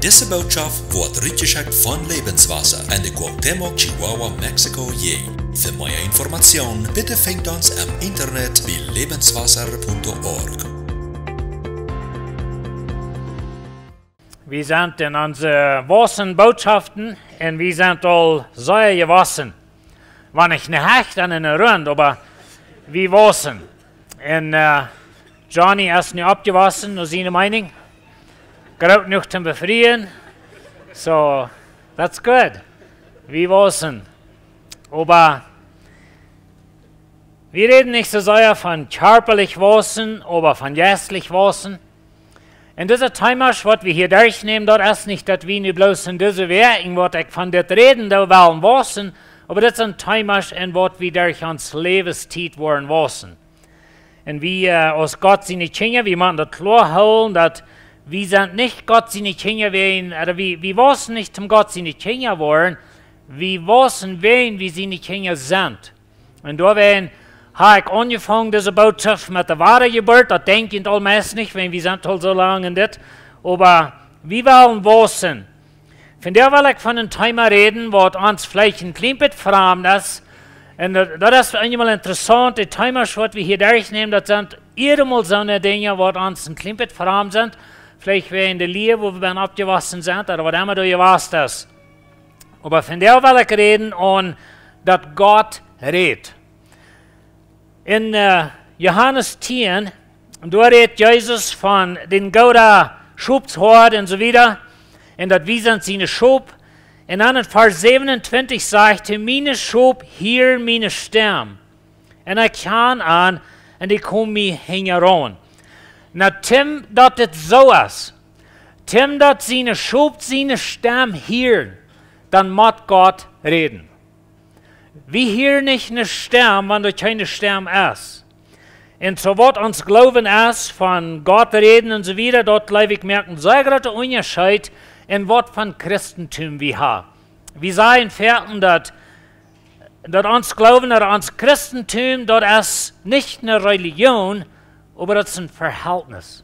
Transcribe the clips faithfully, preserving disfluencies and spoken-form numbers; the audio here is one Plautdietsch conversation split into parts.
Dise Bootschaft woat rutjeschekjt von Lebenswasser en de Cuauhtémoc, Chihuahua, Mexiko, Jäajent. Fa mea Information, bitte finjt ons em Internet bie lebenswasser punkt org. Wie sent en onse Wossen Bootschaften un wie sent aul sea jewossen. Wia nich ne Hecht aun ne Rund, oba wie wossen. Un, äh, Johnny es nu oppjewossen, no siene Meeninj. Groot jenuach toom befrieen. So, that's good. Wie wossen. Oba wie räden nich soo sea von kjarpalich wossen, oba von jeistlich wossen. Un dise Themasch, waut wie hia derchnämen, daut es nich, daut wie nu bloos en dise Wäakj, waut ekj von dit räden doo, wellen wossen, oba dit sent Themasch, en waut wie derch ons Läwenstiet woaren wossen. Un wie, äh, aus Gott siene Kjinja, wie motten daut kloa hoolen, daut wie sent nich Gott siene Kjinja wäajen, äh, wie, wie wossen nich toom Gott siene Kjinja woaren, wie wossen wäajen wie siene Kjinja sent. Un doawäajen hab ekj aunjefongen dise Bootschaft met de Wadajeburt, daut denkj jie aul meist nich, wan wie sent aul soo lang en dit. Oba wie wellen wossen. Vondoag well ekj von een Thema räden, waut ons veleicht een kjlien bät framd es. Un daut, daut es fa eenmol interessaunt, de Themasch, waut wie hia derchnämen, daut sent eenjemol soone Dinja, waut ons een kjlien bät framd sent. Veleicht wäajen de Lia, wua wie bie oppjewossen sent, ooda waut emma doa jewast es. Oba vondoag well ekj räden aun daut Gott rät. En, äh, Johanes tieen, doa rät Jesus von dän gooden Schopshoad un soo wieda. Un daut wie sent siene Schop. Un dan en Varsch säwenuntwintich sajcht hee: "Miene Schop hieren miene Stemm. Un ekj kjan an, un dee komen mie hinjaraun." Na, toom daut dit soo es, toom daut siene Schop siene Stemm hieren, dan mott Gott räden. Wie hieren nich ne Stemm, wan doa kjeene Stemm es. Un soo waut ons Gloowen es, von Gott räden un soo wieda, daut, jleew ekj, moakt een sea groota Unjascheet en waut von Christentum wie haben. Wie sajen foaken daut, daut ons Gloowen, daut ons Christentum, daut es nich ne Religion, oba daut es een Verhältnis.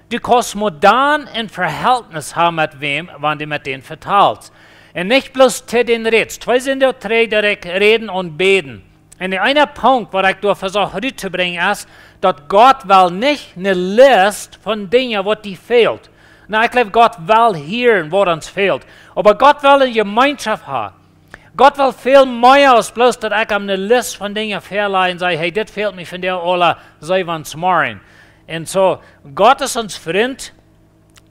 Du kaust mau dan een Verhältnis haben met wäm, wan du met dän vetalst. Un nich bloos to dän rätst. Twee sent doa dree, daut ekj räden un bäden. Un de eene Punkt, waut ekj doa vesocht rut to brinjen, es, daut Gott well nich ne List von Dinja, waut die fält. Na, ekj jleew, Gott well hieren, waut ons fält. Oba Gott well ne Jemeenschoft haben. Gott well väl mea aus bloos daut ekj am ne List von Dinja väalajen un saj: "Hey, dit fält mie vondoag aula, see wans morjen." Un soo, Gott es ons Frint,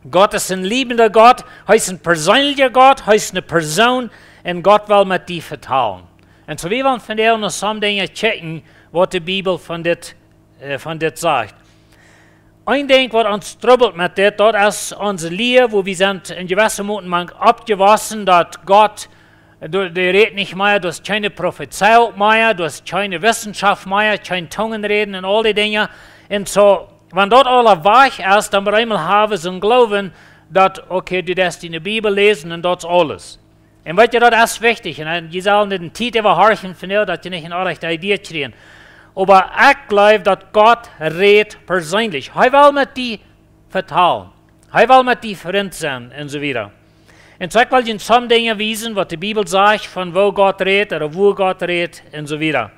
Gott es een liebender Gott, hee es een perseenlicha Gott, hee es ne Persoon, un Gott well met die vetalen. Un soo, wie wellen vondoag noch some Dinja checken, waut de Bibel von dit, äh, von dit sajcht. Een Dinkj, waut ons trubbelt met dit, daut es onse Lia, wua wie sent en jewesse Moten mank oppjewossen, daut Gott, doa, dee rät nich mea, doa es kjeene Profezeiunk mea, doa es kjeene Wissenschoft mea, kjeen Tungenräden un aul dee Dinja. Un soo, wan daut aula wajch es, dan bie eenmol haben wie soon Gloowen, daut, okay, du deist diene Bibel läsen un daut es aules. Un weet jie, daut es wichtich. Un, äh, jie sellen nich de Tiet äwahorchen von hia, daut jie nich ne orrajchte Idee kjrieen. Oba ekj jleew, daut Gott rät perseenlich. Hee well met die vetalen. Hee well met die Frint sennen un soo wieda. Un soo, ekj well junt some Dinja wiesen, waut de Bibel sajcht, von woo Gott rät, ooda woo Gott rät un soo wieda.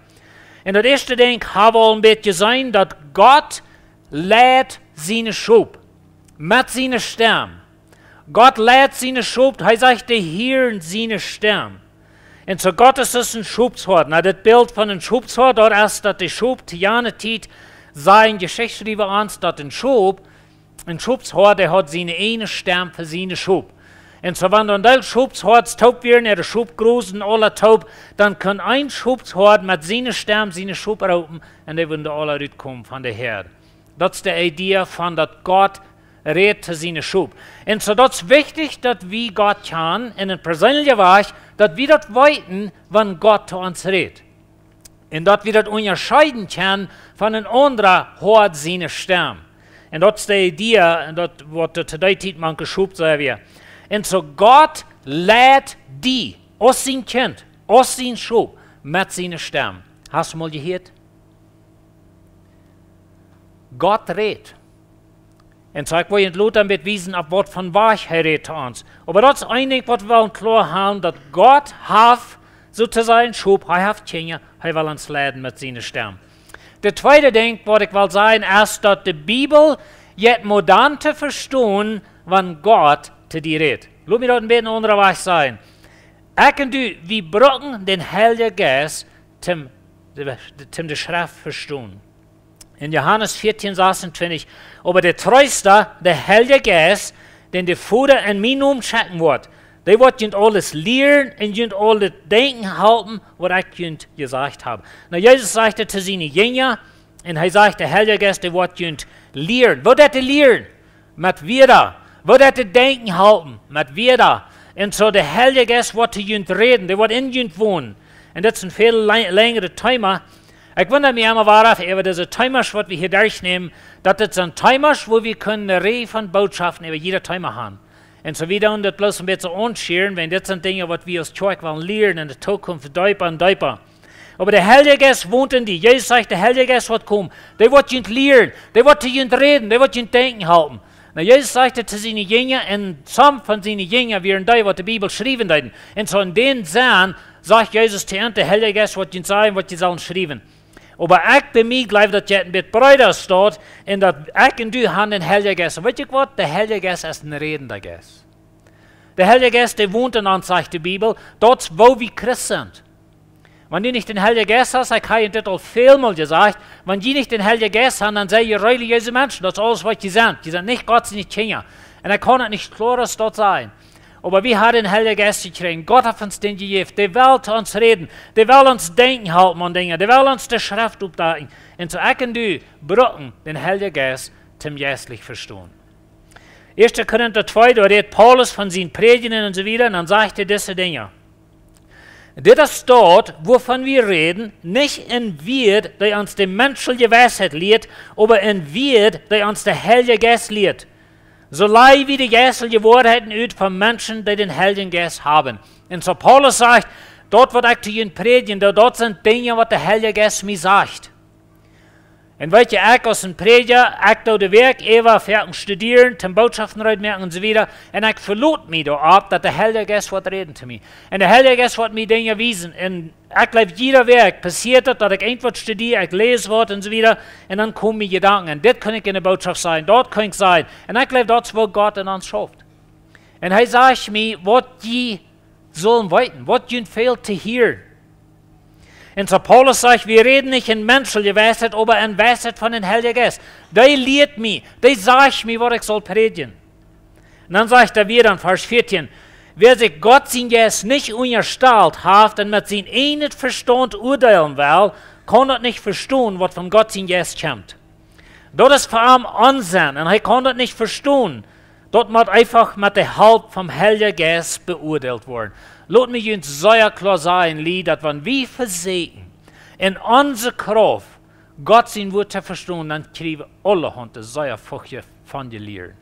Un daut ieeschte Dinkj haben wie aul een bät jeseenen, daut Gott leit siene Schop met siene Stemm. Gott leit siene Schop, hee sajcht, dee hieren siene Stemm. Un soo, Gott es dus een Schopshoad. Na, dit Bilt von een Schopshoad, daut es daut de Schop to jane Tiet, sajen Jeschichtschriewa ons, daut een Schop, een Schopshoad, dee haud siene eejne Stemm fa siene Schop. Un soo, wan doa een Deel Schopshoads toop wieren, äare Schop groosden aula toop, dan kunn een Schopshoad met siene Stemm siene Schop roopen un dee wudden aula rutkomen von de Häad. Daut es de Idee von daut Gott rät to siene Schop. Un soo, daut es wichtich, daut wie Gott kjanen en een perseenlicha Wajch, daut wie daut weeten, wan Gott to ons rät. Un daut wie daut unjascheeden kjennen von een aundra Hoad siene Stemm. Un daut es de Idee, un daut woat to dee Tiet mank Schop soo wia. Un soo, Gott leit die, aus sien Kjint, aus sien Schop, met siene Stemm. Hast du mol jehieet? Gott rät. Un soo, ekj well junt lota met wiesen, opp waut von Wajch hee rät to ons. Oba daut es een Dinkj, waut wie wellen kloa haben, daut Gott haft, soo to sajen, Schop, hee haft Kjinja, hee well ons leiden met siene Stemm. De tweede Dinkj, waut ekj well sajen, es, daut de Bibel jeit modern to vestonen, wan Gott to die rät. Lot mie daut een bät aundasch sajen. Ekj un du, wie brucken dän Heiljen Jeist, toom de, toom de Schreft vestonen. En Johanes vieetieen sasuntwintich: "Oba de Treesta, de Heilje Jeist, dän de Voda en mienen Nomen schekjen woat, dee woat junt aules lieren un junt aul daut denkjen halpen, waut ekj junt jesajcht hab." Nu, Jesus sajcht daut to siene Jinja, un hee sajcht, de Heilje Jeist, dee woat junt lieren. Waut deit dee lieren? Met Wieed. Waut deit dee denkjen halpen? Met Wieed. Un soo de Heilje Jeist woat to junt räden, dee woat en junt wonen. Un daut es een väl le-, lenjret Thema. Ekj wunda mie emma, wuarom äwa dise Themas, waut wie hia derchnämen, daut daut sent Themas, wua wie kjennen eene Rieej von Bootschoften äwa jieda Thema haben. Un soo, wie doonen daut bloos een bät aunschieren, wiels dit sent Dinja, waut wie aus Kjoakj wellen lieren en de Zukunft deepa un deepa. Oba de Heilje Jeist wont en die. Jesus sajcht, de Heilje Jeist woat komen. Dee woat junt lieren, dee woat to junt räden, dee woat junt denkjen halpen. Nu, Jesus sajcht daut to siene Jinja, un some von siene Jinja wieren dee, waut de Bibel schriewen deeden. Un soo en dän Senn sajcht Jesus to an, de Heilje Jeist woat junt sajen, waut jie sellen schriewen. Oba ekj bie mie jleew, daut jeit een bät breeda aus daut, un daut ekj un du haben dän Heiljen Jeist. Un weet jie waut? De Heilje Jeist es een rädenda Jeist. De Heilje Jeist, dee wont en ons, sajcht de Bibel, daut es, woo wie Christen sent. Wan du nich dän Heiljen Jeist hast, ekj hab junt dit aul välmol jesajcht, wan jie nich dän Heiljen Jeist haben, dan sent jie relijeese Menschen. Daut es aules, waut jie sent. Jie sent nich Gott siene Kjinja. Un ekj kaun daut nich kloara aus daut sajen. Oba wie haben dän Heiljen Jeist jekjräajen. Gott haft ons dän jejäft. Dee well to ons räden. Dee well ons denkjen halpen aun Dinja. Dee well ons de Schreft oppdakjen. Un soo ekj un du brucken dän Heiljen Jeist toom jeistlich vestonen. Ieeschte Korinta twee, doa rät Paulus von sien Prädjen un soo wieda. Un dan sajcht hee dise Dinja: "Dit es daut, wuavon wie räden, nich en Wieed, dee ons de menschelje Weisheit lieet, oba en Wieed, dee ons de Heilje Jeist lieet. Soo lajen wie de jeistelje Woarheiten ut von Menschen, dee dän Heiljen Jeist haben." Un soo Paulus sajcht, daut, waut ekj to junt prädjen doo, daut sent Dinja, waut de Heilje Jeist mie sajcht. Un weet jie, ekj aus een Prädja, ekj doo de Wäakj äwa foaken studieren, toom Bootschoften reed moaken un soo wieda. Un ekj veloot mie doaropp, daut de Heilje Jeist woat räden to mie. Un de Heilje Jeist woat mie Dinja wiesen. Un ekj jleew, jieda Wäakj passieet daut, daut ekj irjentwaut studie, ekj läs waut un soo wieda. Un dan komen mie Jedanken. Un dit kaun ekj en de Bootschoft sajen, daut kaun ekj sajen. Un ekj jleew, daut es, woo Gott en ons schauft. Un hee sajcht mie, waut jie sellen weeten, waut junt fält to hieren. Un soo Paulus sajcht, wie räden nich en menschelje Weisheit, oba en Weisheit von dän Heiljen Jeist. Dee lieet mie, dee sajcht mie, waut ekj saul prädjen. Un dan sajcht hee wada en Varsch vieetieen: "Wäa sikj Gott sien Jeist nich unjastalt haft un met sien eejnet Vestaunt uadeelen well, kaun daut nich vestonen, waut von Gott sien Jeist kjemt." Daut es fa am Onsenn un hee kaun daut nich vestonen. Daut mott eefach met de Help vom Heiljen Jeist beuadeelt woaren. Lot mie junt sea kloa sajen, Lied, daut wan wie vesieekjen, en onse Krauft Gott sien Wuat to vestonen, dan kjrie wie aulahaunt sea fuchtje von jie lieren.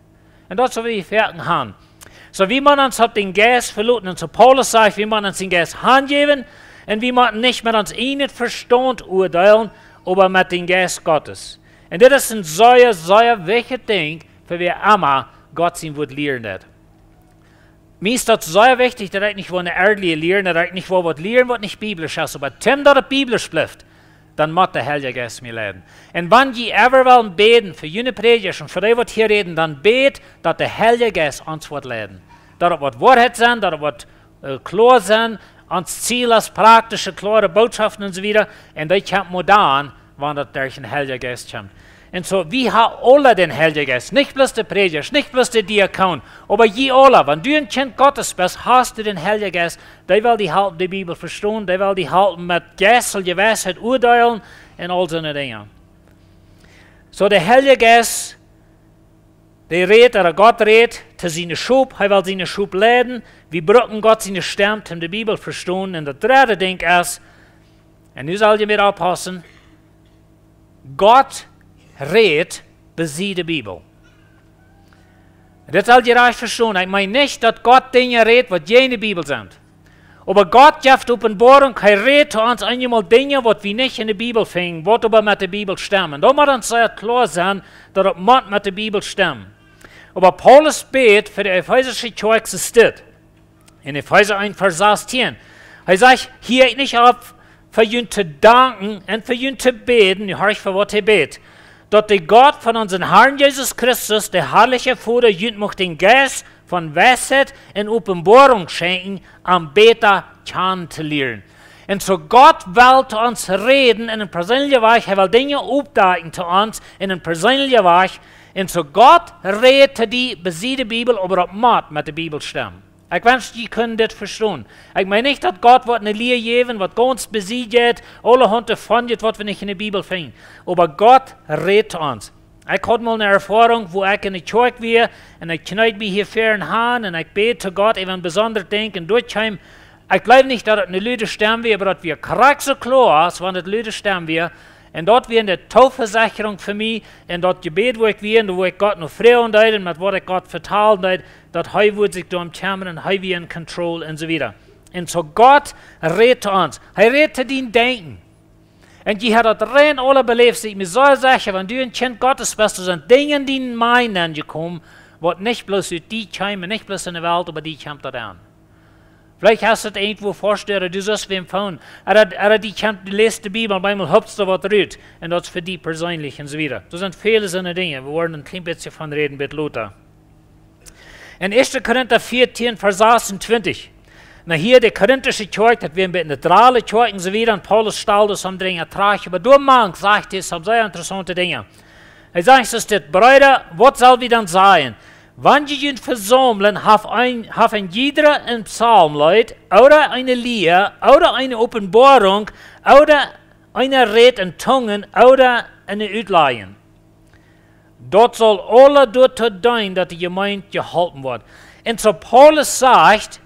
Un daut saul wie foaken haben. Soo, wie motten ons opp dän Jeist veloten. Un soo Paulus sajcht, wie motten ons dän Jeist hanjäwen. Un wie motten nich met ons eejnet Vestaunt uadeelen, oba met dän Jeist Gottes. Un dit es een sea, sea wichtjet Dinkj fa wäa emma Gott sien Wuat lieren deit. Mie es daut sea wichtich, daut ekj nich woa eene Erdliehe lieren, daut ekj nich woa waut lieren, waut nich biblisch es, oba toom daut et biblisch blift, dan mott de Heilje Jeist mie leiden. Un wan jie ever wellen bäden fa june Prädjasch un fa dee, waut hia räden, dan bät, daut de Heilje Jeist ons woat leiden. Daut et woat Woarheit sennen, daut et woat, äh, kloa sennen, ons Ziel es praktische, kloare Bootschoften un soo wieda. Un daut kjemt mau dan, wan daut derch dän Heiljen Jeist kjemt. Un soo, wie haben aule dän Heiljen Jeist. Nich bloos de Prädjasch, nich bloos de Diakon, oba jie aule. Wan du een Kjint Gottes best, hast du dän Heiljen Jeist. Dee well die halpen de Bibel vestonen, dee well die halpen met jeistelje Weisheit uadeelen un aul soone Dinja. Soo, de Heilje Jeist, dee rät, ooda Gott rät to siene Schop, hee well siene Schop leiden. Wie brucken Gott siene Stemm, om de Bibel vestonen. Un daut dredde Dinkj es, un nu sell jie mol oppaussen, Gott rät bie de Bibel. Dit sell jie rajcht vestonen. Ekj meen nich, daut Gott Dinja rät, waut nich en de Bibel sent. Oba Gott jeft Openboarunk, hee rät to ons eenjemol Dinja, waut wie nich en de Bibel finjen, waut oba met de Bibel stemmen. Daut mott ons sea kloa sennen, daut et mott met de Bibel stemmen. Oba Paulus bät fa de efeesische Kjoakj, soo steit en Efeesa eent Varsch sastieen. Hee sajcht: "Hia ekj nich opp, fa junt to danken un fa junt to bäden", nu horch fa waut hee bät, "daut de Gott von onsen Harn Jesus Christus, de harliche Voda, junt mucht dän Jeist von Weisheit un Openboarunk schenkjen, am bäta kjanen to lieren." Un soo Gott well to ons räden en een perseenelja Wajch, hee well Dinja oppdakjen to ons en een perseenelja Wajch. Un soo Gott rät to die besied de Bibel, oba daut mott met de Bibel stemmen. Ekj wensch, jie kunnen dit vestonen. Ekj meen nich, daut Gott woat eene Lia jäwen, waut gaunz besied jeit, aulahaunt von jeit, waut wie nich en de Bibel finjen. Oba Gott rät to ons. Ekj haud mol eene Erfoarunk, wua ekj en de Kjoakj wia, un ekj kjneed mie hia ver un han, un ekj bäd to Gott äwa een besondret Dinkj, un doa kjeem, ekj jleew nich, daut et eene lude Stemm wia, oba daut wia krakjt soo kloa, aus wan et eene lude Stemm wia. Un daut wia eene Toovesechrunk fa mie, un daut Jebäd, wua ekj wia, un wua ekj Gott no froagen deed, un met waut ekj Gott vetalen deed, daut hee wudd sikj doarom kjemmren, hee wia en control un soo wieda. Un soo Gott rät to ons. Hee rät to dien Denkjen. Un jie haben daut rein aula beläft, sie ekj mie soo secha, wan du een Kjint Gottes best, doa sent Dinja en dien mind nenjekomen, waut nich bloos ut die kjeemen, nich bloos en de Welt, oba die kjemt daut aun. Veleicht hast du daut irjentwua vestonen, du sitst biem Phone, ooda, ooda die kjemt, du läst de Bibel, opp eemol hopst du waut rut, un daut es fa die perseenlich un soo wieda. Doa sent väle soone Dinja, wie woaren een kjlien bät von räden, bät lota. En Ieeschte Korinta vieetieen, Varsch sasuntwintich. Nu, hia de korintische Kjoakj, daut wia een bät eene drale Kjoakj un soo wieda. Un Paulus stald daut soo een Dinkj trajcht. Oba doa mank sajcht hee soo sea interessaunte Dinja. Hee sajcht: "Soo steit: Breeda, waut sell wie dan sajen? Wan jie junt vesaumlen, haft een, haft een jiedra een Psalmleet, ooda eene Lia, ooda eene Openboarunk, ooda eene Räd en Tungen, ooda eene Utlajen. Daut saul aula doatoo deenen, daut de Jemeent jeholpen woat." Un soo Paulus sajcht,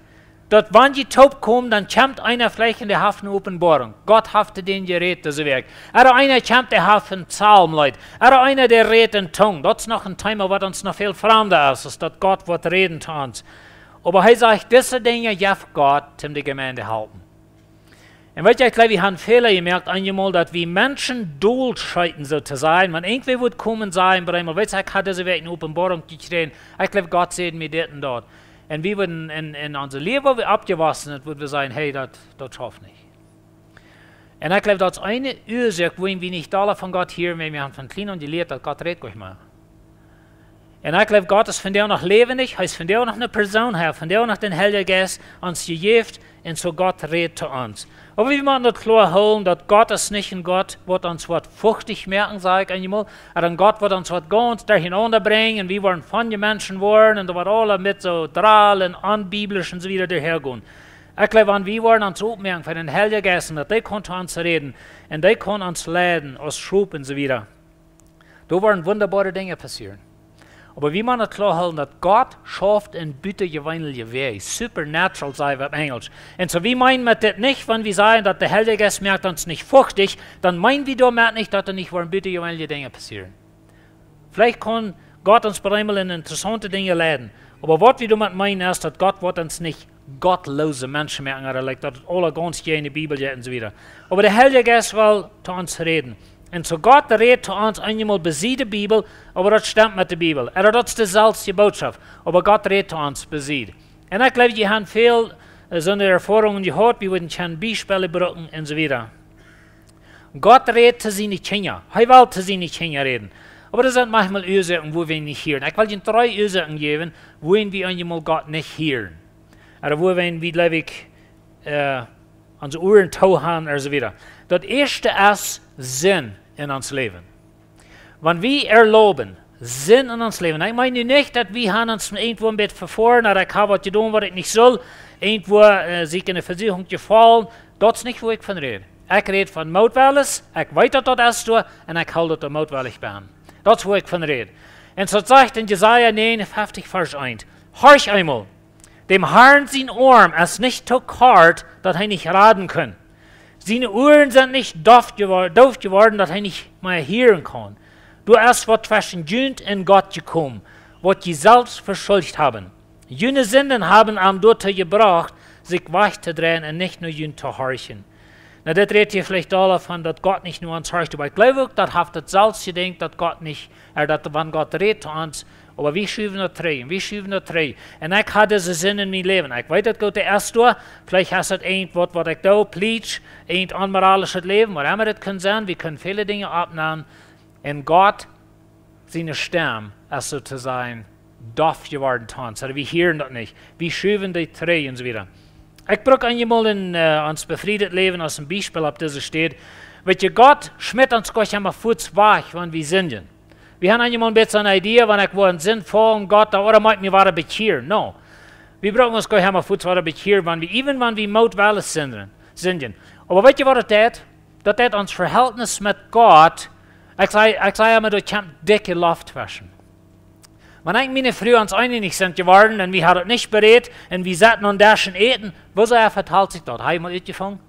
daut wan jie toopkomen, dan kjemt eena veleicht un dee haft eene Openboarunk. Gott haft to dän jerät dise Wäakj. Ooda eena kjemt, dee haft een Psalmleet. Ooda eena, dee rät en Tungen. Daut es noch een Thema, waut ons noch väl framda es, aus daut Gott woat räden to ons. Oba hee sajcht, dise Dinja jeft Gott, om de Jemeent to halpen. Un weet jie, ekj jleew, wie haben väle jemoakt, eenjemol, daut wie Menschen dolscheeten, soo to sajen. Wan irjentwäa wudd komen un sajen, bie eemol, weetst, ekj haud dise Wäakj eene Openboarunk jekjräajen. Ekj jleew, Gott säd mie dit un daut. Un wie wudden en, en onse Läwen, wua wie oppjewossen sent, wudden wie sajen: "Hey, daut, daut schauft nich." Un ekj jleew, daut es eene Uasoak, wuarom wie nich dolla von Gott hieren, wiels wie haben von kjlien aun jelieet, daut Gott rät nich mea. Un ekj jleew, Gott es vondoag noch läwendich, hee es vondoag noch eene Persoon, hee haft vondoag noch dän Heiljen Jeist ons jejäft, un soo Gott rät to ons. Oba wie motten daut kloa hoolen, daut Gott es nich een Gott, waut ons woat fuchtich moaken, saj ekj eenjemol, ooda een Gott, waut ons woat gaunz derchenaunda brinjen, un wie woaren von de Menschen woaren, un daut woat aules met soo drol un onbiblisch un soo wieda doahan gonen. Ekj jleew, wan wie woaren ons oppmoaken fa dän Heiljen Jeist, un daut hee kaun to ons räden, un hee kaun ons leiden, aus Schop un soo wieda. Doa woaren wundaboare Dinja passieren. Oba wie motten daut kloa hoolen, daut Gott schauft en butajeweenelje Wäaj. Supernatural, saj wie opp Enjlisch. Un soo, wie meenen met dit nich, wan wie sajen, daut de Heilje Jeist moakt ons nich fuchtich, dan meenen wie doamet nich, daut doa nich woaren butajeweenelje Dinja passieren. Veleicht kaun Gott ons bie eemol en interessaunte Dinja leiden. Oba waut wie doamet meenen es, daut Gott woat ons nich gottloose Menschen moaken, ooda, like, daut et aules gaunz jäajen de Bibel jeit un soo wieda. Oba de Heilje Jeist well to ons räden. Un soo Gott rät to ons eenjemol besied de Bibel, oba daut stemt met de Bibel. Ooda daut es deselwje Bootschoft, oba Gott rät to ons besied. Un ekj jleew, jie haben väl, äh, soone Erfoarungen jehaut, wie wudden kjennen Biespels brucken un soo wieda. Gott rät to siene Kjinja. Hee well to siene Kjinja räden. Oba doa sent maunchmol Uasoaken, wua wie nich hieren. Ekj well junt dree Uasoaken jäwen, wuarom wie eenjemol Gott nich hieren. Ooda wuarom wie, jleew ekj, äh, onse Uaren too haben, un soo wieda. Daut ieeschte es Sind en ons Läwen. Wan wie erlauben, Sind en ons Läwen. Ekj meen nu nich, daut wie haben ons irjentwua een bät vefoaren, ooda ekj hab waut jedonen, waut ekj nich sull, irjentwua, äh, sikj en de Vesuchunk jefollen. Daut es nich, wua ekj von räd. Ekj räd von Mootwellen, ekj weet, daut daut es doa, un ekj hool, daut ekj mootwellich ben. Daut es, wua ekj von räd. Un soo sajcht en Jesaja negenunfünfzig, Varsch eent: "Horch eemol, däm Harn sien Oarm es nich too kort, daut hee nich raden kaun. Siene Uaren sent nich doff jewor-, doof jeworden, daut hee nich mea hieren kaun. Doa es waut tweschen junt un Gott jekomen, waut jie selfst veschuldicht haben. June Sinden haben am doatoo jebrocht, sikj wajch to dreien un nich no junt to horchen." Nu, dit rät hia veleicht aul von, daut Gott nich no ons horcht, oba ekj jleew uk, daut haft daut selfst jedenkjt, daut Gott nich, äh, daut wan Gott rät to ons, Oba wie schuwen daut trigj, wie schuwen daut trigj. Un ekj haud dise Sind en mien Läwen. Ekj weet daut Gott de es doa. Veleicht es daut irjentwaut, waut ekj doo, plietsch, irjent onmoralischet Läwen, waut emma daut kunn sennen. Wie kjennen väle Dinja oppnämen. Un Gott siene Stemm es soo to sajen doff jeworden to ons. Oba wie hieren daut nich. Wie schuwen dee trigj un soo wieda. Ekj bruck eenjemol en äh, ons befriedet Läwen aus een Biespel opp dise Städ. Weet jie, Gott schmitt ons goanich emma fuaz wajch, wan wie sindjen. Wie haben eenjemol een bät eene Idee, wan ekj woa en Sind faulen, Gott, dan ooda mott mie wada bekjieren. No. Wie brucken ons goanich emma fuaz wada bekjieren, wan wie, even wan wie mootwellich sindjen, sindjen. Oba weet jie, waut daut deit? Daut deit ons Verhältnis met Gott. Ekj saj, ekj saj emma, doa kjemt dikje Loft tweschen. Wan ekj un miene Fru ons eenich sent jeworden un wie haben daut nich berät un wie sitten aum Desch un äten, woo soo vetalt sikj daut? Hab ekj mol utjefungen?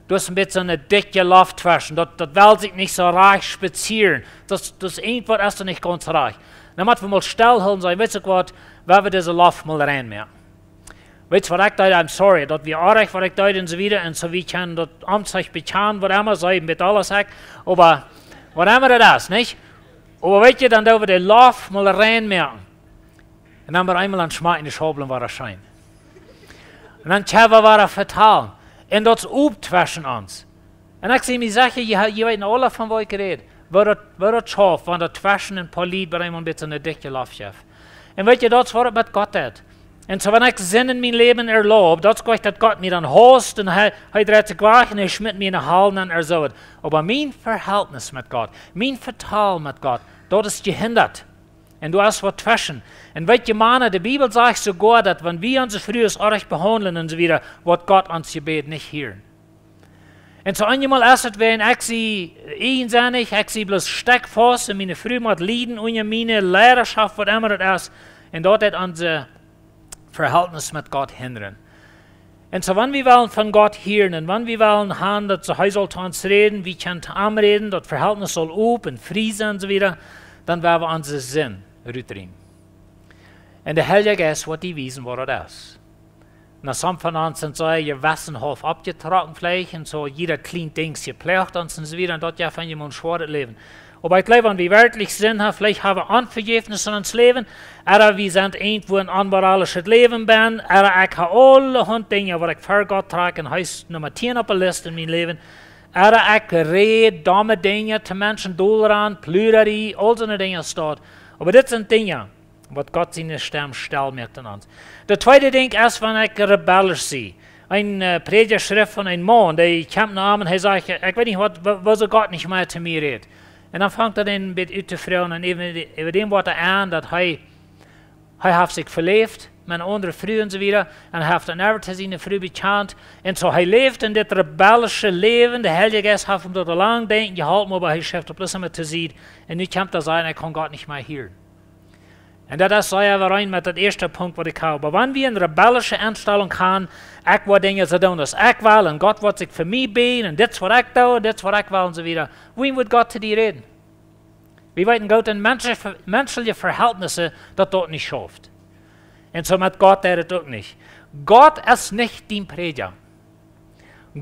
Doa es een bät soone dikje Loft tweschen. Daut, daut well sikj nich soo rajcht spazieren. Daut, daut es irjentwaut, es doa nich gaunz rajcht. Dan motten wie mol stellhoolen, sajen, weetst du waut, wie woaren dise Loft mol rein moaken. Weetst du waut ekj deed? I'm sorry, daut wia oajch, waut ekj deed un soo wieda. Un soo, wie kjennen daut aum sikj bekjanen, waut emma, saj ekj, met aules ekj. Oba waut emma daut es, nich? Oba weetst du, dan doo wie de Loft mol rein moaken. Un dan wada eemol aun schmakjen, de Schaublen wada scheen. Un dan kjenn wie wada vetalen. Un daut es opp tweschen ons. Un ekj sie mie secha, jie, jie weeten aula, von waut ekj räd. Woo daut, woo daut schauft, wan daut tweschen een poa Lied bie eemol een bät eene dikje Loft jeft. Un weetst du, daut es waut daut met Gott deit. Un soo, wan ekj Sind en mien Läwen erlaub, daut es goanich, daut Gott mie dan haust un hee, hee dreit sikj wajch un hee schmitt mie enne Hal un dan ersoot. Oba mien Verhältnis met Gott, mien Vetalen met Gott, daut es jehindat. Un doa es waut tweschen. Un weetst du, Mana, de Bibel sajcht soogoa, daut wan wie onse Frues oajch behaundlen un soo wieda, woat Gott ons Jebäd nich hieren. Un soo eenjemol es daut, wan ekj sie ieejensinnich, ekj sie bloos stekjfaust un miene Fru mott lieden unja miene Leidaschoft, waut emma daut es. Un daut deit ons Verhältnis met Gott hindren. Un soo, wan wie wellen von Gott hieren un wan wie wellen haben, daut soo, hee saul to ons räden, wie kjennen to am räden, daut Verhältnis saul opp un frie sennen un soo wieda, dan woa wie onse Sind rutriemen. Un de Heilje Jeist woat die wiesen, waut daut es. Na, some von ons sent soo jewessenhaft oppjetrocken veleicht, un soo jieda kjlien Dinj jeploagt ons un soo wieda, un daut jeft eenjemol een schwoaret Läwen. Oba ekj jleew, wan wie werkjlich Sind haben, veleicht haben wie Onvejäfnis en ons Läwen, ooda wie sent irjentwoo en onmoralischet Läwen bennen, ooda ekj hab aulahaunt Dinja, waut ekj ver Gott trakj, un hee es Numma tieen opp de List en mien Läwen, ooda ekj räd domme Dinja to Menschen, Dolran, Pluderie, aul soone Dinja es daut. Oba dit sent Dinja, waut Gott siene Stemm stell moakt en ons. Daut tweede Dinkj es, wan ekj rebellisch sie. Een äh, Prädja schrift von een Maun, dee kjemt no am un hee sajcht: "Ekj weet nich waut, wa- wuarom Gott nich mea to mie rät." Un dan fangt hee een bät ut to froagen un äwa, äwa däm woat hee aun, daut hee, hee haft sikj veläft met eene aundre Fru un soo wieda. Un hee haft dan äwa to siene Fru bekjant. Un soo, hee läft en dit rebellische Läwen. De Heilje Jeist haft am daut aul lang denkjen jeholpen, oba hee schuft daut bloos emma to Sied. Un nu kjemt hee sajen, hee kaun Gott nich mea hieren. Un daut es sea äwareen met daut ieeschte Punkt, waut ekj hab. Oba wan wie eene rebellische Enstalunk haben, ekj woa Dinja soo doonen aus ekj well, un Gott woat sikj fa mie bäden, un dit es waut ekj doo, un dit es waut ekj well, un soo wieda. Woo woat Gott to die räden? Wie weeten goot, en menschelje, menschelje Verhältnisse, daut daut nich schauft. Un soo met Gott deit et uk nich. Gott es nich dien Prädja.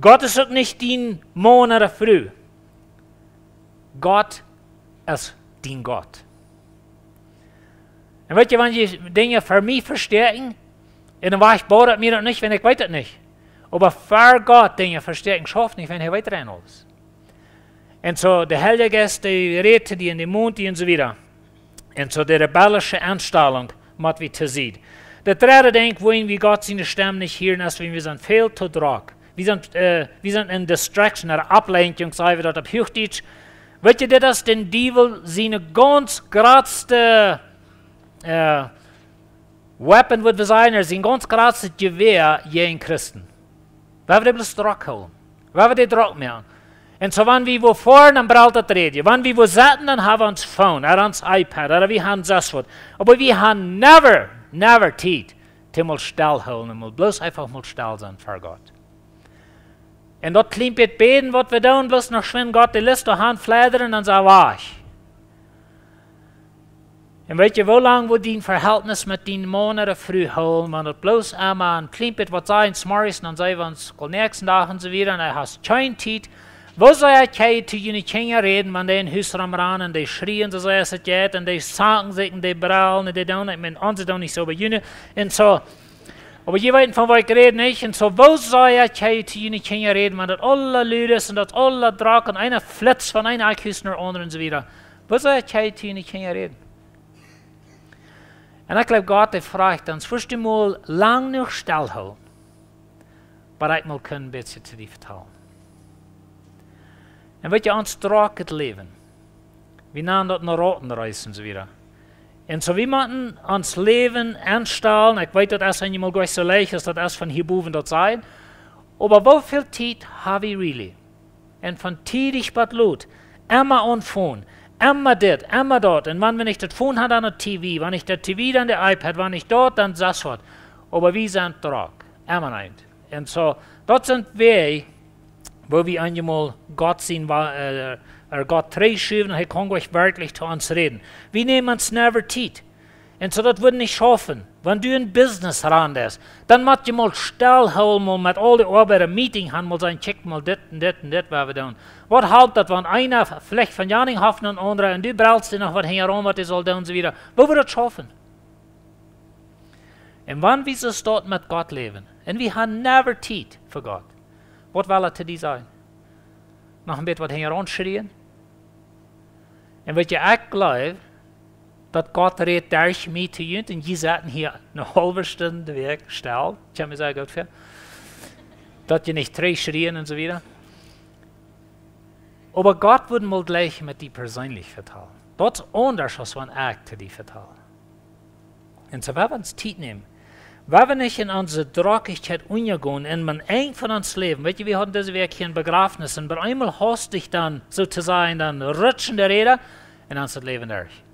Gott es uk nich dien Maun ooda Fru. Gott es dien Gott. Un weetst du, wan jie Dinja ver mie vestäakjen, un dan woa ekj, bodat mie daut nich, wan ekj weet daut nich. Oba ver Gott Dinja vestäakjen schauft nich, wan hee weet rein aules. Un soo, de Heilje Jeist, dee rät to die un dee mont die un soo wieda. Un soo, de rebellische Enstalunk mott wie to Sied. Daut dredde Dinkj, woo wie Gott siene Stemm nich hieren, es, wan wie sent väl to drock. Wie sent, äh, wie sent en distraction, eene Ablenkung, saj wie daut opp Huachdietsch. Weetst du, dit es dän Diewel siene gaunz jratste, äh, weapon, wudd wie sajen, ooda sien gaunz jratstet Jewäa jäajen Christen. Wie woaren dee bloos drock hoolen. Wie woaren dee drock moaken. Un soo, wan wie wua foaren, dan brelt daut Rädje. Wan wie wua sitten, dan haben wie ons Phone, ooda ons iPad, ooda wie haben sest waut. Oba wie haben never, never Tiet, to mol stell hoolen un mol bloos eefach mol stell sennen ver Gott. Un daut kjlien bät bäden, waut wie doonen, bloos noch schwind Gott de List doa han fleddren un soo wajch. Un weetst du, woo lang woat dien Verhältnis met dien Maun ooda Fru hoolen, wan daut bloos emma een kjlien bät waut sajcht, zemorjes, un dan saj wie ons, kol näakjsten Dach un soo wieda, un hee haft kjeene Tiet, Woo saul jie to june Kjinja räden, wan dee em Hus romrannen, dee schrieen, soo aus et jeit, un dee zanken sikj, un dee brellen, un dee doonen, ekj meen, onse doonen nich soo, oba june, un soo. Oba jie weeten, von waut ekj räd, nich? Un soo, woo saul jie to june Kjinja räden, wan daut aula lud es un daut aula drock un eena flitzt von een Akjhus no aundret un soo wieda? Woo saul jie to june Kjinja räden? Un ekj jleew, Gott, dee fruach ons, wurscht du mol lang jenuach stell hoolen, bat ekj mol kunn een bät to die vetalen. Un weet jie, ons drocket Läwen, wie nanen daut een Rautenreis un soo wieda. Un soo, wie motten ons Läwen aunstalen. Ekj weet, daut es eenjemol goanich soo leicht aus daut es von hia bowen daut sajen. Oba woo väl Tiet ha wie really? Un von tiedich bat lot, emma aum Phone, emma dit, emma daut. Un wan wie nich daut Phone haben, dan daut T V, wan nich daut T V, dan de iPad, wan nich daut, dan daut waut. Oba wie sent drock, emma eent. Un soo, daut sent wie, woo wie eenjemol Gott sien, wa-, äh, äh, Gott trigjschuwen, hee kaun goanich werkjlich to ons räden. Wie nämen ons never Tiet. Un soo, daut woat nich schaufen. Wan du een Business raundeist, dan mott jie mol stell hoolen, mol met aul de Oabeida een Meeting haben, mol sajen, kjikj mol dit un dit un dit, waut wie doonen. Waut halpt daut, wan eena veleicht von Janing haft no een aundra un du brellst die noch waut hinjaraun, waut dee saul doonen, soo wieda. Woo woat daut schaufen? Un wan wie soo stoakj met Gott läwen, un wie haben never Tiet fa Gott, waut well et to die sajen? Noch een bät waut hinjaraun schrieen? Un weet jie, ekj jleew, daut Gott rät derch mie to junt, un jie sitten hia eene haulwe Stund de Wäakj stell. Kjenn mie sea goot väa. Daut jie nich trigjschrieen un soo wieda. Oba Gott wudd mol jlikj met die perseenlich vetalen. Daut es aundasch aus wan ekj to die vetal. Un soo, wan wie ons Tiet nämen, wan wie nich en onse Drockichkjeit unjagonen, un aum Enj von ons Läwen, weet jie, wie hauden dise Wäakj hia een Bejrafnis, un opp eemol hast du dan, soo to sajen, dan rutschen de Räda, un dan es daut Läwen derch.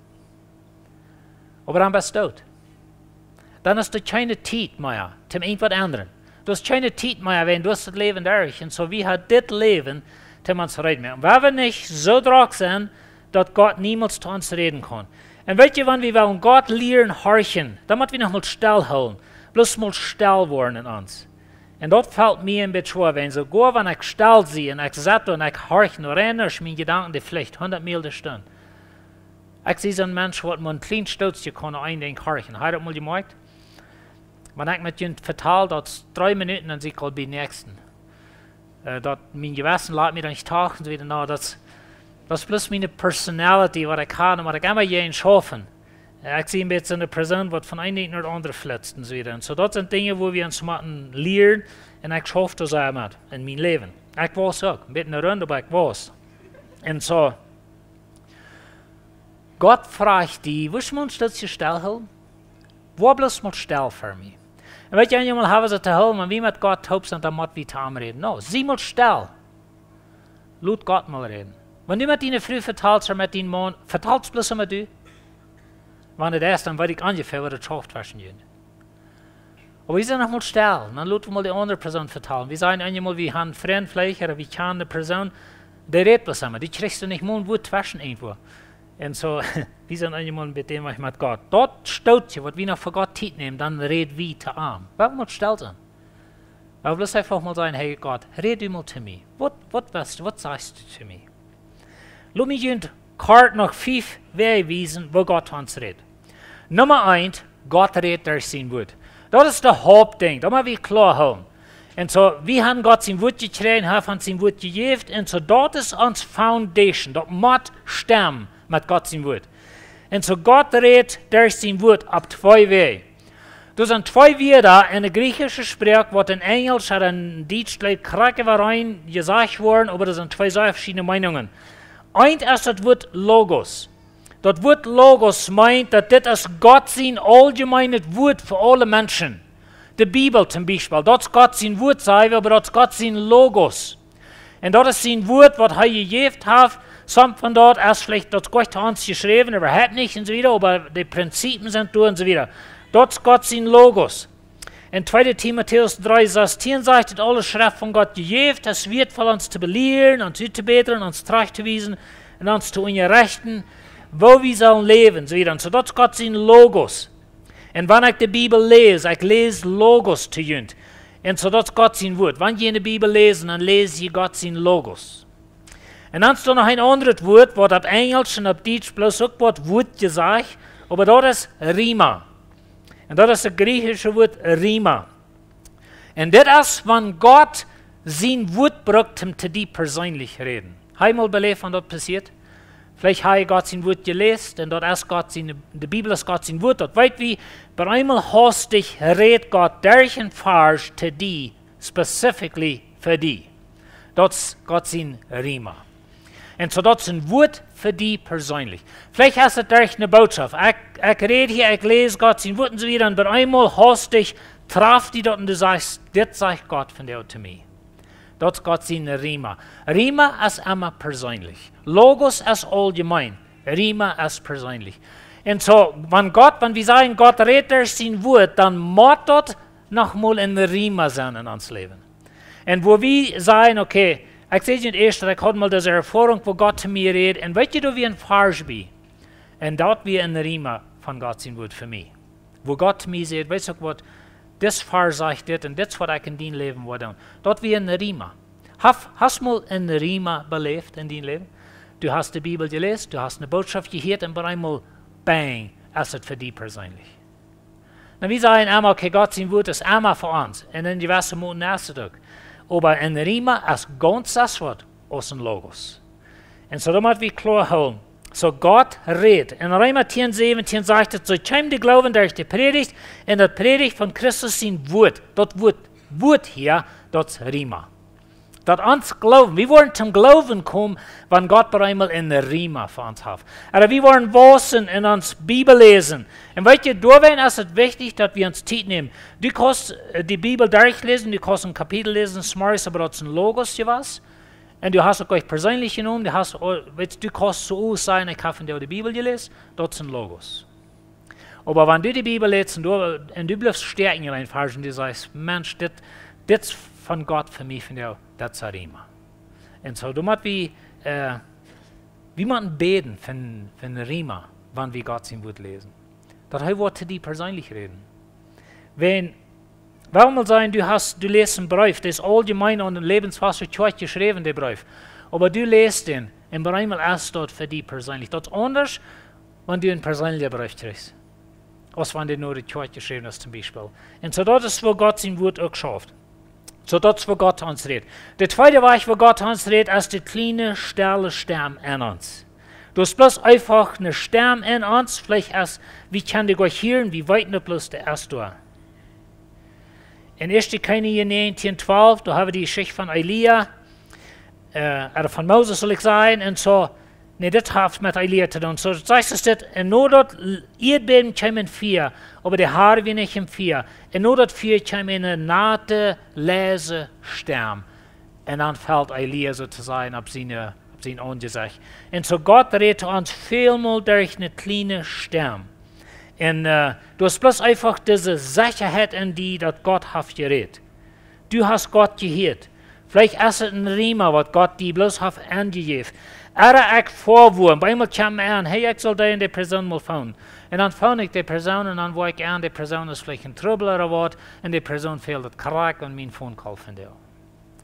Oba dan best du doot. Dan hast du kjeene Tiet mea, om irjent waut to endren. Du hast kjeene Tiet mea, wan du hast daut Läwen derch. Un soo, wie haben dit Läwen, om ons reed moaken. Wan wie nich soo drock sent, daut Gott niemols to ons räden kaun. Un weet jie, wan wie wellen Gott lieren horchen, dan mott wie noch mol stell hoolen. Bloos mol stell woaren en ons. Un daut felt mie een bät schwoa, wan soo goa, wan ekj stell sie un ekj sett un ekj horch no rein, aus miene Jedanken, dee veleicht hundat Miel de Stund. Ekj sie soon Mensch, waut mau een kjlien Stootje kaun no een Dinkj horchen. Hab jie daut mol jemoakjt? Wan ekj met junt vetal, daut es dree Minuten, dan sie ekj aul biem näakjsten. Äh, daut mien Jewessen lat mie dan nich tauchen, soo wieda. No, daut, daut es bloos miene Personality, waut ekj hab, un waut ekj emma jäajen schaufen. Äh, ekj sie een bät soone Persoon, waut von een Dinkj no daut aundre flitzt un soo wieda. Un soo, daut sent Dinja, wua wie ons motten lieren. Un ekj schauf doa sea met en mien Läwen. Ekj wia uk een bät ne Rund, oba ekj wia. Un soo, Gott fruach die, wurscht mol een Stootje stell hoolen? Woa bloos mol stell fa mie. Un weet jie, eenjemol haben see to hoolen, wan wie met Gott toop sent, dan mott wie to am räden. No, sie mol stell. Lot Gott mol räden. Wan du met diene Fru vetalst ooda met dienen Maun, vetalst bloos emma du. Wan et es, dan weet ekj onjefäa, waut et schauft tweschen junt. Oba wie sent noch mol stell, dan lot wie mol de aundre Persoon vetalen. Wie sajen eenjemol, wie haben Frind veleicht, ooda wie kjanen de Persoon, dee rät bloos emma. Dee kjrichst du nich mol een Wuat tweschen irjentwua. Un soo, wie sent eenjemol een bät eenich met Gott. Daut Stootje, waut wie noch fa Gott Tiet nämen, dan räd wie to am. Wie motten stell sennen. Oba bloos eefach mol sajen, hey Gott, räd du mol to mie. Waut, waut west du, waut sajchst du to mie? Lot mie junt kort noch fief Wäaj wiesen, woo Gott ons rät. Numma eent, Gott rät derch sien Wuat. Daut es daut Hauptdinkj, daut mott wie kloa hoolen. Un soo, wie haben Gott sien Wuat jekjräajen, hee haft ons sien Wuat jejäft, un soo, daut es ons foundation, daut mott stemmen met Gott sien Wuat. Un soo, Gott rät derch sien Wuat opp twee Wäaj. Doa sent twee Wieed en de griechische Sproak, waut en Enjelsch ooda en Dietsch jlikj krakjt äwareen jesajcht woaren, oba doa sent twee sea veschiedne Meinungen. Eent es daut Wuat Logos. Daut Wuat Logos meent, daut dit es Gott sien auljemeenet Wuat fa aule Menschen. De Bibel toom Biespel, daut es Gott sien Wuat, saj wie, oba daut es Gott sien Logos. Un daut es sien Wuat, waut hee jejäft haft. Sommje von daut es veleicht, daut es goot to ons jeschräwen, äwahaupt nich un soo wieda, oba de Prinzipien sent doa un soo wieda. Daut es Gott sien Logos. En tweede Timotäus dree sastieen sajcht, daut aule Schreft von Gott jejäft es, wieetvoll ons to belieren, ons uttobätren, ons trajcht to wiesen un ons to unjarechten, woo wie sellen läwen, un soo wieda. Un soo, daut es Gott sien Logos. Un wan ekj de Bibel läs, ekj läs Logos to junt. Un soo, daut es Gott sien Wuat. Wan jie en de Bibel läsen, dan läs jie Gott sien Logos. Un dan es doa noch een aundret Wuat, waut opp Enjelsch un opp Dietsch bloos uk woat Wuat jesajcht, oba daut es Rhema. Un daut es daut griechische Wuat Rhema. Un dit es, wan Gott sien Wuat brukt, om to die perseenlich räden. Hast du mol beläft, wan daut passieet? Veleicht hast du Gott sien Wuat jeläst, un daut es Gott sien, de Bibel es Gott sien Wuat, daut weet wie. Oba eemol hastich rät Gott derch een Varsch to die, specifically fa die. Daut es Gott sien Rhema. Un soo daut es een Wuat fa die perseenlich. Veleicht es et derch eene Botschaft. Ekj, ekj räd hia, ekj läs Gott sien Wuat un soo wieda. Un opp eemol hastich traft die daut un du sajchst: "Dit sajcht Gott vondoag to mie." Daut es Gott sien Rhema. Rhema es emma perseenlich. Logos es auljemein. Rhema es perseenlich. Un soo, wan Gott, wan wie sajen, Gott rät derch sien Wuat, dan mott daut noch mol een Rhema sennen en ons Läwen. Un wua wie sajen: "Okay, ekj säd junt ieescht, ekj haud mol dise Erfoarunk, wua Gott to mie rät, un weet jie, doa wia een Varsch bie." Un daut wia een Rhema von Gott sien Wuat fa mie. Wua Gott to mie säd: "Weetst uk waut, dis Varsch sajcht dit un dit es waut ekj en dien Läwen woa doonen." Daut wia een Rhema. Hast, hast mol een Rhema beläft en dien Läwen? Du hast de Bibel jeläst, du hast eene Botschaft jehieet un opp eemol, bang, es et fa die perseenlich. Nu, wie sajen emma: "Okay, Gott sien Wuat es emma fa ons." Un en jewesse Moten es et uk. Oba een Rhema es gaunz aundasch waut aus een Logos. Un soo, daut mott wie kloa hoolen. Soo, Gott rät. En Reema tieen säwentieen sajcht et: "Soo kjeem de Gloowen derch de Prädicht, un daut Prädicht von Christus sien Wuat." Daut Wuat, Wuat hia, daut es Rhema. Daut ons Gloowen, wie woaren toom Gloowen komen, wan Gott opp eemol een Rhema fa ons haft. Ooda wie woaren wausen en ons Bibel läsen. Un weet jie, doawäajen es et wichtich, daut wie ons Tiet nämen. Du kaust, äh, de Bibel derchläsen, du kaust een Kapitel läsen, zemorjes, oba daut es een Logos jewast. Un du hast et uk perseenlich jenomen, du hast, oh, weetst, du kaust soo sajen: "Ekj hab vondoag de Bibel jeläst", daut es een Logos. Oba wan du de Bibel läst un du, un du blifst stoakjen en een Varsch un du sajchst: "Mensch, dit, dit es von Gott fa mie vondoag", daut es Rhema. Un soo, doa mott wie, äh, wie motten bäden von, von Rhema, wan wie Gott sien Wuat läsen. Daut hee woat to die perseenlich räden. Wan, wuarom saul sennen, du hast, du läst een Breef, dee es auljemein aun de Lebenswasser Kjoakj jeschräwen, de Breef. Oba du läst dän, un opp eemol es daut fa die perseenlich. Daut es aundasch, wan du een perseenlichen Breef kjrichst, aus wan dee no de Kjoakj jeschräwen es, toom Biespel. Un soo, daut es, woo Gott sien Wuat uk schauft. Soo, daut es, woo Gott to ons rät. De tweede Wajch, woo Gott to ons rät, es de kjliene, stelle Stemm en ons. Daut es bloos eefach eene Stemm en ons, veleicht es, wie kjennen dee goanich hieren, wie weeten daut bloos, dee es doa. En Ieeschte Kjennichs näajentieen twalf, doa hab wie de Jeschicht von Elia, äh, ooda von Moses, saul ekj sajen, un soo, nä, dit haft met Elia to doonen. Soo, daut sajcht et dit: "Un no daut L-, Ieedbäben kjeem een Fia, oba de Har wia nich em Fia. Un no daut Fia kjeem eene nate, leise Stemm." Un dan felt Elia, soo to sajen, opp siene, opp sien Aunjesecht. Un soo, Gott rät to ons välmol derch eene kjliene Stemm. Un, äh, daut es bloos eefach dise Sechaheit en die, daut Gott haft jerät. Du hast Gott jehieet. Veleicht es et een Rhema, waut Gott die bloos haft aunjejäft. Ooda ekj foa wua, opp eemol kjemt mie aun: "Hey, ekj saul dee un dee Persoon mol phoonen." Un dan phone ekj dee Persoon un dan woa ekj aun, dee Persoon es veleicht en Trubbel ooda waut, un dee Persoon fält et krakjt aun mien Phone Call vondoag.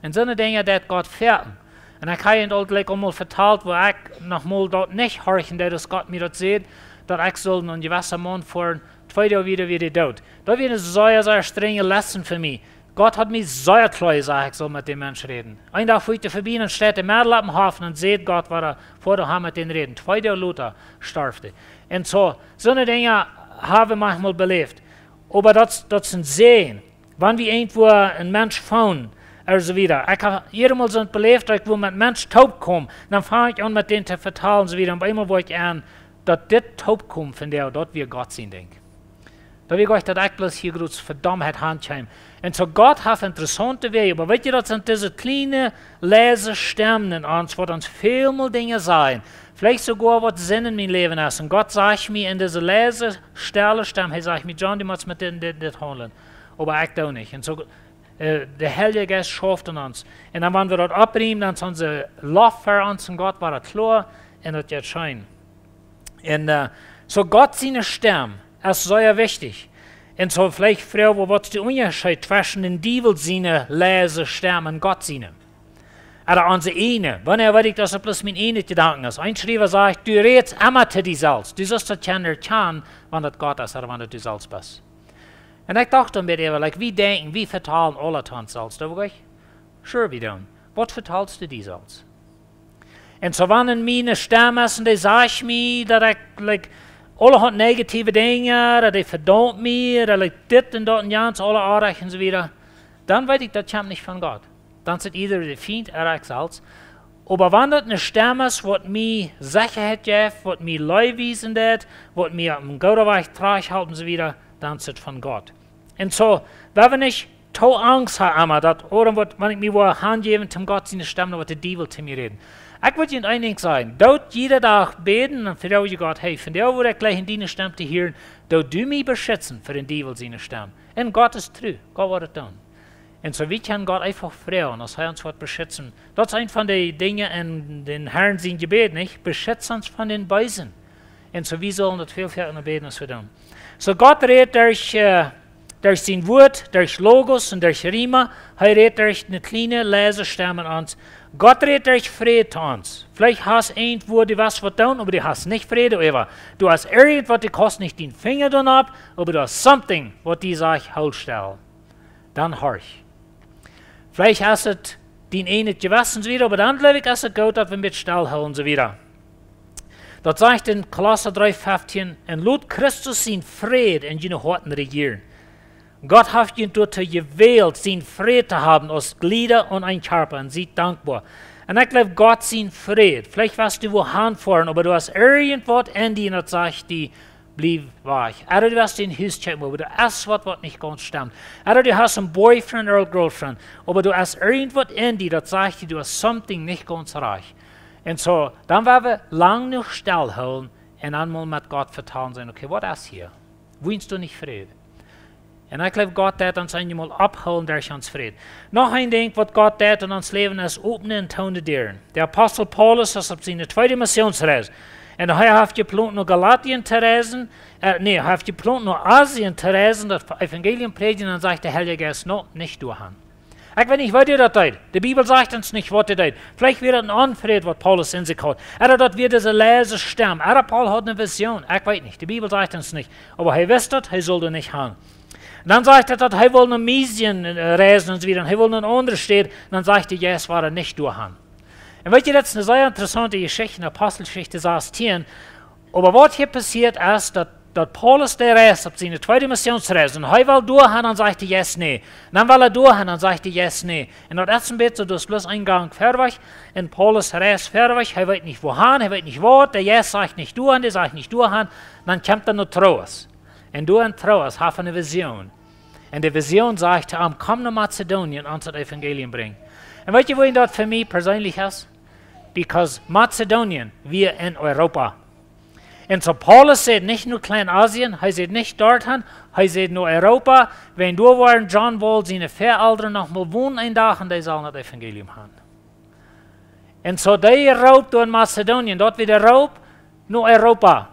Un soone Dinja deit Gott foaken. Un ekj hab junt aul jlikj eemol vetalt, woo ekj noch mol daut nich horchen deed, aus Gott mie daut säd, daut ekj sull een jewessa Maun foaren, twee Doag wieda wia dee doot. Daut wia eene sea, sea strenje Lesson fa mie. Gott haud mie sea kloa jesajcht, ekj sull met dän Mensch räden. Een Dach foa ekj verbie un steit dee Moak opp dän Hoff un säd Gott, woo hee foa de Hoff met dän räden. Twee Doag lota storf dee. Un soo, soone Dinja hab wie maunchmol beläft. Oba daut, daut es een Säajen. Wan wie irjentwua een Mensch phonen, un soo wieda. Ekj hab hia mol soont beläft, daut ekj wia met Mensch toopjekomen, dan funk ekj aun met dän to vetalen, soo wieda. Un opp eemol wort ekj aun, daut dit Toopkomen von dee, daut wia Gott sien Dinkj. Daut wia goanich, daut ekj bloos hia groot Vedommtheit han kjeem. Un soo, Gott haft interessaunte Wäaj, oba weetst du, daut sent dise kjliene, leise Stemmen en ons, waut ons välmol Dinja sajen. Veleicht soogoa, waut Senn en mien Läwen es. Un Gott sajcht mie en dise leise, stelle Stemm, hee sajcht mie: "John, du motst met dit un dit, dit haundlen." Oba ekj doo nich. Un soo, äh, de Heilje Jeist schauft en ons. Un dan, wan wie daut oppriemen, dan es onse Loft fa ons un Gott wada kloa un daut jeit scheen. Un, äh, soo Gott siene Stemm es sea wichtich. Un soo veleicht froag wie, waut es de Unjascheet tweschen dän Diewel siene leise Stemm un Gott siene? Ooda onse ieejne. Wanea weet ekj, daut et bloos mien ieejna Jedanken es? Een Schriewa sajcht: "Du rätst emma to die selfst. Du sust daut kjennen erkjanen, wan daut Gott es ooda wan daut du selfst best." Un ekj docht dan bie äwa, like, wie denkjen, wie vetalen aule to ons selfst, doo wie? Sure, wie doonen. Waut vetalst du die selfst? Un soo, wan en mie eene Stemm es un dee sajcht mie, daut ekj, like, aulahaunt negative Dinja, daut dee vedaumt mie, daut, like, dit un daut un jans, aule Oaja un soo wieda, dan weet ekj, daut kjemt nich von Gott. Dan es et either de Fient ooda ekj selfst. Oba wan daut eene Stemm es, waut mie Sechaheit jeft, waut mie Leew wiesen deit, waut mie opp eenen gooden Wajch trigjhelt un soo wieda, dan es et von Gott. Un soo, wie haben nich to Angst haben, daut, ooda waut, wan ekj mie woa hanjäwen, om Gott siene Stemm, dan woat de Diewel to mie räden. Ekj well junt een Dinkj sajen: Doot jieda Dach bäden un froag Gott: "Hey, vondoag woa ekj jleichen diene Stemm to hieren, doot du mie beschitzen fa dän Diewel siene Stemm." Un Gott es tru, Gott woat et doonen. Un soo, wie kjennen Gott eefach froagen, aus hee ons woat beschitzen. Daut es eent von de Dinja en dän Herrn sien Jebäd, nich? Beschitz ons von dän Beesen. Un soo, wie sellen daut väl, väl mea bäden, aus wie doonen. Soo, Gott rät derch, äh, derch sien Wort, derch Logos un derch Rhema. Hee rät derch eene kjliene, leise Stemm aun ons. Gott rät derch Fräd to ons. Veleicht hast du irjentwua, du west waut doonen, oba du hast nich Fräd doaräwa. Du hast irjentwaut, du kaust nich dän Finja doaropp, oba du hast something, waut die sajcht: "Hool stell." Dan horch. Veleicht es et dien ieejnet Jewessen un soo wieda, oba dan jleew ekj, es et goot, daut wie met stell hoolen un soo wieda. Daut sajcht en Kolossa dree feftieen: "Un lot Christus sien Fräd en june Hoaten rejieren. Gott haft junt doatoo jewält, sien Fräd to haben aus Jlieda aun een Kjarpa, un siet dankboa." Un ekj jleew, Gott sien Fräd, veleicht west du wua hanfoaren, oba du hast irjentwaut en die, daut sajcht die: "Bliew wajch." Ooda du hast een Hus kjeepen, oba doa es waut, waut nich gaunz stemmt. Ooda du hast een Boyfriend ooda Girlfriend, oba doa es irjentwaut en die, daut sajcht die, doa es something nich gaunz rajcht. Un soo, dan woa wie lang jenuach stell hoolen un dan mol met Gott vetalen sennen: "Okay, waut es hia? Woo hast du nich Fräd?" Un ekj jleew, Gott deit ons eenjemol ophoolen derch ons Fräd. Noch een Dinkj, waut Gott deit en ons Läwen, es opne un toone Däaren. De Apostel Paulus es opp siene tweede Missionsreis. Un hee haft jeplont no Galatien to reisen. Äh, nä, hee haft jeplont no Asien to reisen, daut Evangelium prädjen, un dan sajcht de Heilje Jeist: "No, nich doahan." Ekj weet nich, waut hee daut deed. De Bibel sajcht ons nich, waut hee deed. Veleicht wia daut een Onfräd, waut Paulus en sikj haud. Ooda daut wia dise leise Stemm. Ooda Paulus haud eene Vision. Ekj weet nich. De Bibel sajcht ons nich. Oba hee wist daut, hee sull doa nich han. Un dan sajcht et, daut hee wull no Misien, äh, reisen un soo wieda. Un hee wull no eene aundre Staut. Un dan sajcht de Jeist: "Woa nich doahan." Un weet jie, daut es eene sea interessaunte Jeschicht en Aposteljeschicht sastieen. Oba waut hia passieet es, daut, daut Paulus, dee reist opp siene tweede Missionsreis. Un hee well doahan, dan sajcht de Jeist: "Nä." Un dan well hee doahan, dan sajcht de Jeist: "Nä." Un daut es een bät soo, daut es bloos een Gang verwoats. Un Paulus reist verwoats, hee weet nich wua han, hee weet nich waut. De Jeist sajcht: "Nich doahan", dee sajcht: "Nich doahan." Dan kjemt hee no Troas. Un doa en Troas haft hee eene Vision. Un de Vision sajcht to am: "Komm no Mazedonien, ons daut Evangelium brinjen." Un weet jie, wuarom daut fa mie perseenlich es? Because Mazedonien wia en Europa. Un soo Paulus säd nich no Kleinasien, hee säd nich doahan, hee säd no Europa, wiels doa wieren John Wall siene Väaelren noch mol wonen een Dach un dee sullen daut Evangelium han. Un soo dee Roop doa en Mazedonien, daut wia de Roop no Europa.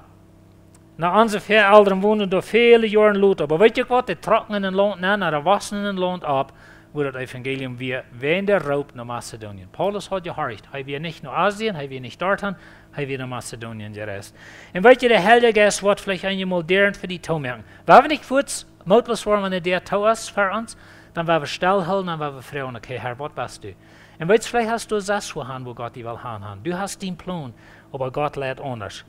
Nu, onse Väaelren wonden doa väle Joaren lota, oba weet jie waut, dee trocken en een Launt nenn, dee wossen en een Launt opp, wua daut Evangelium wia, wiels de Roop no Mazedonien. Paulus haud jehorcht, hee wia nich no Asien, hee wia nich doahan, hee wia no Mazedonien jereist. Un weet jie, de Heilje Jeist woat veleicht eenjemol Däaren fa die toomoaken. Wan wie nich fuaz mootloos woaren, wan de Däa too es fa ons, dan woa wie stell hoolen, dan woa wie froagen: "Okay, Herr, waut best du?" Un weetst, veleicht hast du selfst wua han, wua Gott die well han han. Du hast dien Plon, oba Gott leit aundasch.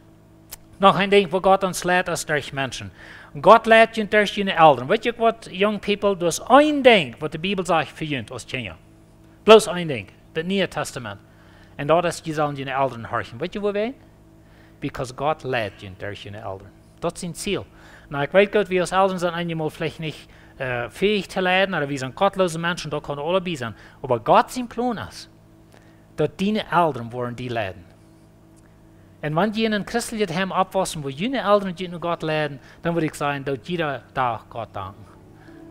Noch een Dinkj, wua Gott ons leit, es derch Menschen. Gott leit junt derch june Elren. Weet jie waut, young people, daut es een Dinkj, waut de Bibel sajcht fa junt aus Kjinja. Bloos een Dinkj, daut Niee Tastament. Un daut es, jie sellen june Elren horchen. Weet jie wuarom? Because Gott leit junt derch june Elren. Daut es sien Ziel. Nu, ekj weet goot, wie aus Elren sent eenjemol veleicht nich, äh, fäich to leiden, ooda wie sent gottloose Menschen, daut kaun aules bie sennen. Oba Gott sien Plon es, daut diene Elren woaren die leiden. Un wan jie en een christeljet Heim oppwossen, wua june Elren die no Gott leiden, dan wudd ekj sajen, doot jieda Dach Gott danken.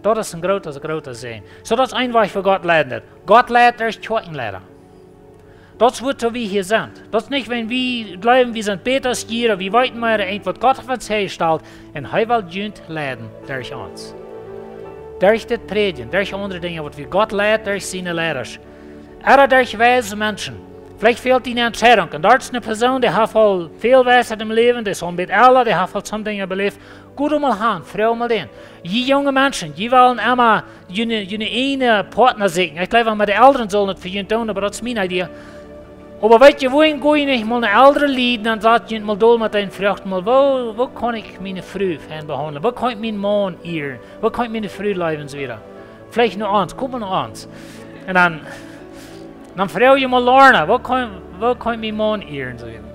Daut es een groota, groota Säajen. Soo, daut es een Wajch, woo Gott leiden deit. Gott leit derch Kjoakjenleida. Daut es wuatoo wie hia sent. Daut es nich, wan wie jleewen, wie sent bäta aus jie, wie weeten mea, eent waut Gott haft ons häajestalt, un hee well junt leiden derch ons. Derch dit Prädjen, derch aundre Dinja, waut wie, Gott leit derch siene Leidasch. Ooda derch weise Menschen. Veleicht fält die ne Entscheidunk. Un doa es ne Persoon, dee haft aul väl Weisheit em Läwen, dee es aul een bät ella, dee haft aul some Dinja beläft. Go doa mol han, froag mol dän. Jie junge Menschen, jie wellen emma june, june eejne Partner sieekjen. Ekj jleew, met de Elren sellen daut fa junt doonen, oba daut es miene Idee. Oba weetst du, wuarom go jie nich mol no eldre Lied, dan sat jie mol dol met dän, froagt mol, woo, woo kaun ekj miene Fru fein behaundlen? Woo kaun ekj mienen Maun ieren? Woo kaun ekj miene Fru leewen un soo wieda? Veleicht no ons, kom mol no ons. Un dan, dan froag jie mol Lorna, woo kaun, woo kaun ekj mienen Maun ieren un soo wieda?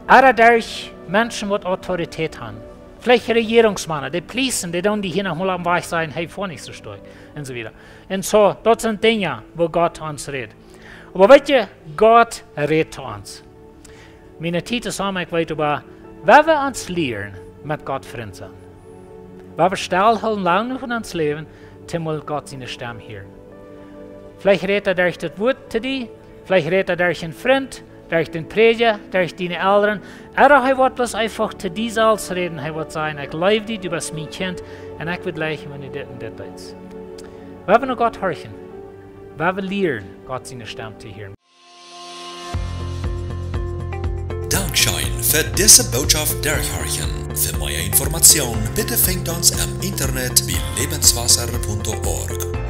Ooda derch Menschen, waut Autoritäten haben. Veleicht Rejierungsmana, dee pleasen, dee doonen die hia noch mol aum Wajch sajen, hey, foa nich soo stoakj, un soo wieda. Un soo, daut sent Dinja, woo Gott to ons rät. Oba weetst du, Gott rät to ons. Miene Tiet es om, ekj weet, oba wan wie ons lieren, met Gott Frint sennen, wan wie stellhoolen lang jenuach en ons Läwen, dan mott Gott siene Stemm hieren. Veleicht rät hee derch daut Wuat to die, veleicht rät hee derch een Frint, derch dän Prädja, derch diene Elren. Ooda hee woat bloos eefach to die selfst räden, hee woat sajen, ekj leew die, du best mien Kjint, un ekj wudd jleichen, wan du dit un dit deetst. Wan wie no Gott horchen, wan wie lieren, Gott siene Stemm to hieren. Dankscheen fa dise Bootschoft derchhorchen. Fa mea Information, bitte finjt ons em Internet bie lebenswasser punkt org.